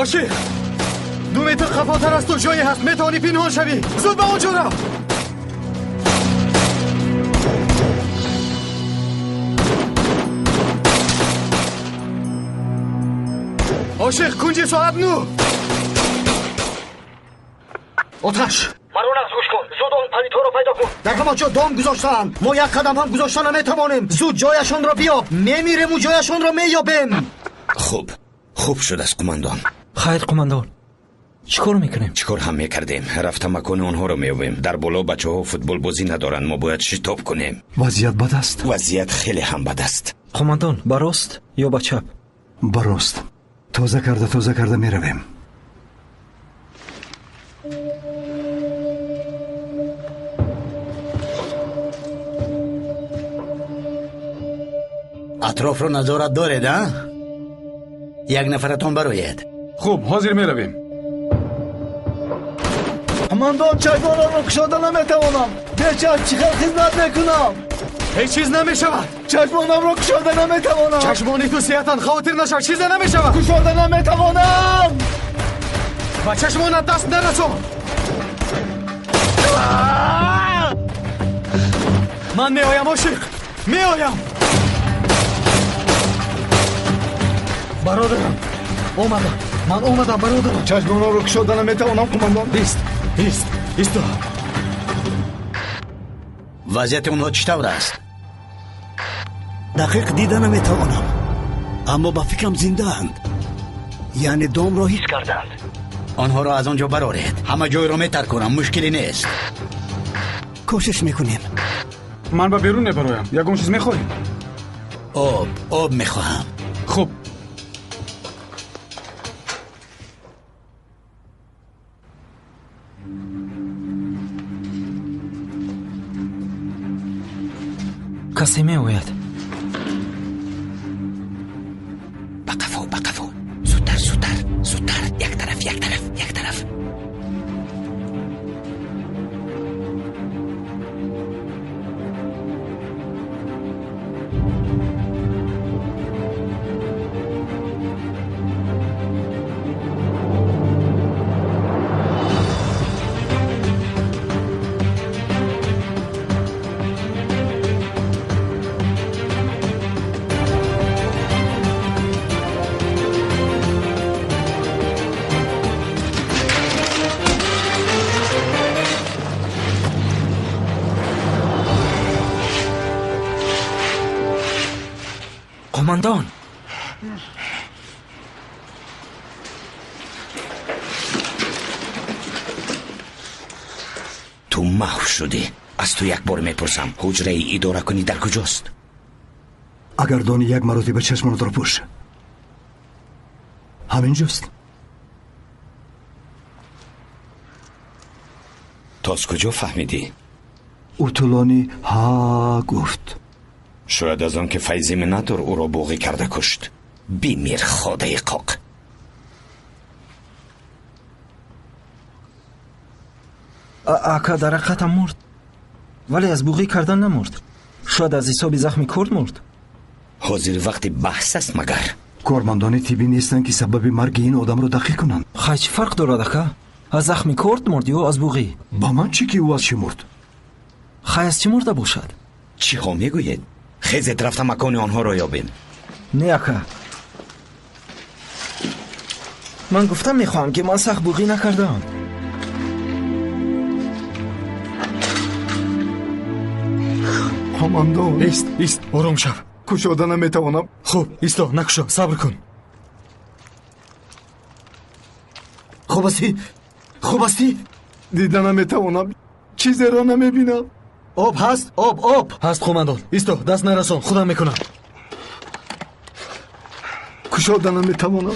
Ошиқ! 2 метр қафотар аз ту ҷое ҳаст, метавонӣ пинҳон шавӣ. Зуд ба он ҷо рав. Ошиқ, кунҷи соат 9. Оташ! Маро нағз гӯш кун. Зуд он палидҳоро пайдо кун. Дар ҳама ҷо дом гузоштаанд. Мо як қадам ҳам гузошта наметавонем. Зуд ҷояшонро биёб. Мемирему ҷояшонро меёбем. Хуб, хуб шудааст, қумандон. Хайр, қумандон. Чӣ кор мекунем? Чӣ кор ҳам мекардем? Рафта макони онҳоро меёбем. Дар боло бачаҳо футболбозӣ надоранд. Мо бояд шитоб кунем. Вазъият бад аст? Вазъият хеле ҳам бад аст. Қумандон, ба рост ё ба чап? Ба рост. Тоза карда, тоза карда меравем. Атрофро назорат доред, а? Як нафаратон бароед. Хуб, ҳозир меравем. Қумандон, чашмонамро кушода наметавонам. Бечашм чӣ хел хизмат мекунам? Ҳеҷ чиз намешавад. Чашмонамро кушода наметавонам. Чашмони ту сиҳатанд, хавотир нашав, чизе намешавад. Кушода наметавонам. Ба чашмонат даст нарасон. Ман меоям, ошиқ, меоям. Бародарам, омадам. Ман омадам, бародарам. Чашмонамро кушода наметавонам, қумандон. Ист, ист, исто. Вазъияти онҳо чӣ тавр аст? Дақиқ дида наметавонам, аммо ба фикрам зиндаанд. Яъне домро ҳис карданд. Онҳоро аз он ҷо бароред. Ҳама ҷойро метарконам, мушкиле нест. Кӯшиш мекунем. Ман ба берун мебароям. Ягон чиз мехоҳӣ? Об, об мехоҳам. Хуб. Касе меояд. Ба қафо, ба қафо. Зудтар, зудтар, зудтар. Як тараф, як тараф, як тараф. Қумандон! Ту маҳв шудӣ. Аз ту як бор мепурсам, ҳуҷраи идоракунӣ дар куҷост? Агар донӣ, як маротиба чашмонатро пӯш. Ҳамин ҷост. То аз куҷо фаҳмидӣ? Ӯ тӯлонӣ ҳа гуфт. Шояд аз он ки Файзи Минатор ӯро буғӣ карда кушт. Бимир, ходаи қоқ. Ака дар ҳақиқатам мурд, вале аз буғӣ кардан намурд. Шояд аз ҳисоби захми корд мурд. Ҳозир вақти баҳс аст магар? Кормандони тиббӣ нестанд, ки сабаби марги ин одамро дақиқ кунанд. Хай, чӣ фарқ дорад, ака? Аз захми корд мурд ё аз буғӣ? Ба ман чӣ ки ӯ аз чӣ мурд? Хай, аз чӣ мурда бошад? Чӣ ҳо мегӯед? Хезед, рафта макони онҳоро ёбем. Не, ака. Ман гуфтам мехоҳам, ки ман сахт буғӣ накардаам. Қумандон! Ист, ист, ором шав. Кушода наметавонам. Хуб, исто, накушо, сабр кун. Хуб астӣ? Хуб астӣ? Дида наметавонам. Чизеро намебинам. Об ҳаст? Об, об. Ҳаст, қумандон. Исто, даст нарасон, худам мекунам. Кушода наметавонам.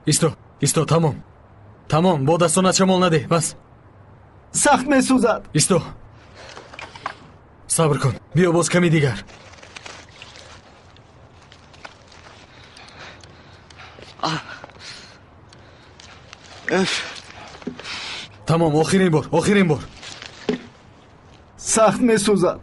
Исто, исто, тамом. Тамом, бо дастонат шамол надеҳ, бас. Сахт месӯзад. Исто. Сабр кун. Биё боз ками дигар. Тамом, охирин бор, охирин бор. Сахт месӯзад.